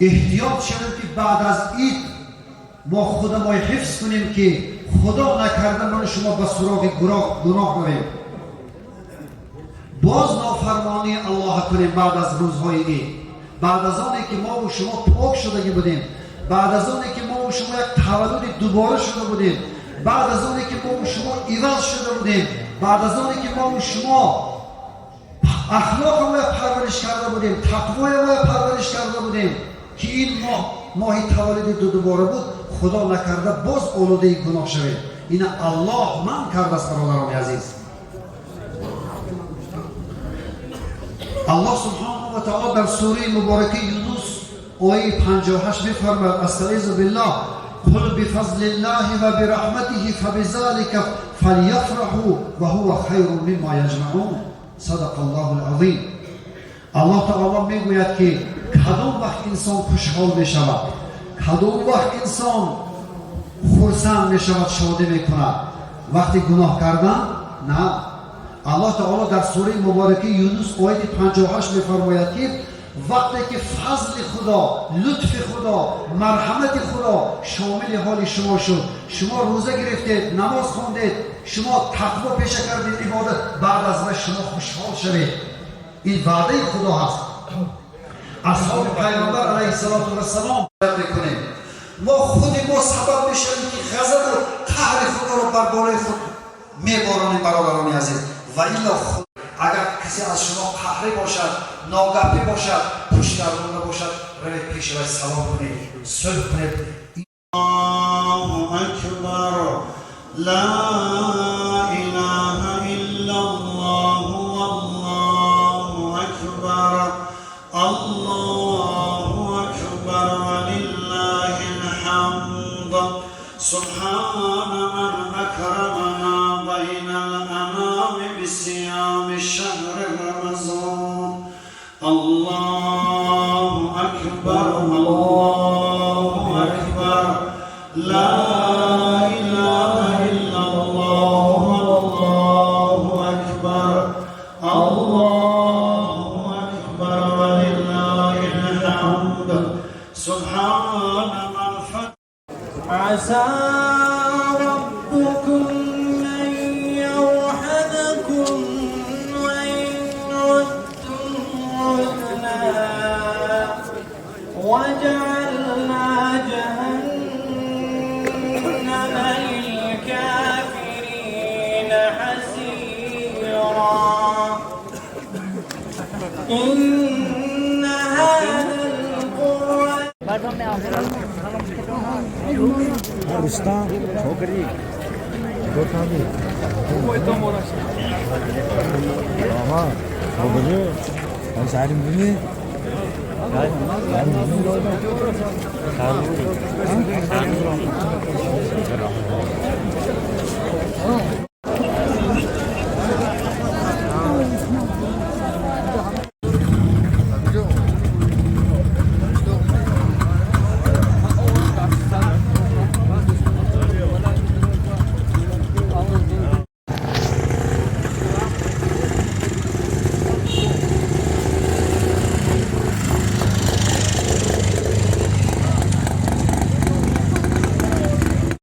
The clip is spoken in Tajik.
Эҳтиёт шавем, ки баъд аз ид мо худамой ҳифз кунем, ки худо накарда ману шумо ба суроғи гуноҳ равем, боз нофармонии Аллоҳа кунем. Баъд аз рӯзҳои ид, баъд аз оне ки мову шумо пок шудагӣ будем, баъд аз оне ки мову шумо як таваллуди дубора шуда будем, баъд аз оне ки мову шумо иваз шуда будем, баъд аз оне ки мову шумо ахлоқамоя парвариш карда будем, тақвоямоя парвариш карда будем, ки ин моҳ моҳи таваллуди дубора буд, худо накарда боз олудаи гуноҳ шавем. Ина Аллоҳ манъ кардааст, бародарони азиз. Аллоҳ субҳонаҳу ва таоло дар сураи муборакаи Юнус, ояи 58 мефармояд: астаизу биллоҳ, қул бифазлиллаҳи ва бираҳматиҳи фабизалика фалйафраҳу ва ҳува хайрун мимма яҷмаун. Садақа Аллоҳу лазим. Аллоҳ таоло мегӯяд, ки кадом вақт инсон хушҳол мешавад, кадом вақт инсон хурсанд мешавад, шодӣ мекунад? Вақти гуноҳ кардан? На. Аллоҳ таоло дар сураи муборакаи Юнус, ояти 58 мефармояд, ки вақте ки фазли Худо, лутфи Худо, марҳамати Худо шомили ҳоли шумо шуд, шумо рӯза гирифтед, намоз хондед, шумо тақво пеша кардед, ибодат, баъд аз вай шумо хушҳол шавед. Ин ваъдаи Худо ҳаст. Асҳоби Пайғамбар алайҳиссалоту вассалом мекунем, мо худи мо сабаб мешавем, ки ғазабу қаҳри Худоро бар болои худ меборонем, бародарони азиз. Ва илло агар касе аз шумо қаҳрӣ бошад, ногапӣ бошад, пуштгардонда бошад, равед пеши вай, салом кунед, сулҳ кунед. الله أكبر، لا إله إلا الله، والله أكبر، الله أكبر، ولله الحمد. سبحان من أكرمنا بين الأنام بصيام شهر رمضان. الله أكبر، الله أكبر، لا إله إلا الله، الله أكبر، الله أكبر، ولله الحمد. سبحان من فتح عسى ربكم أن يرحمكم، وإن عدتم عدنا وجعلنا جهنم للكافرين حسيرا. إن هذا القرآن Рустам, чокари. Чикор кардӣ? Ама, бобаҷо, шаҳри мудини? Шаҳри мудини?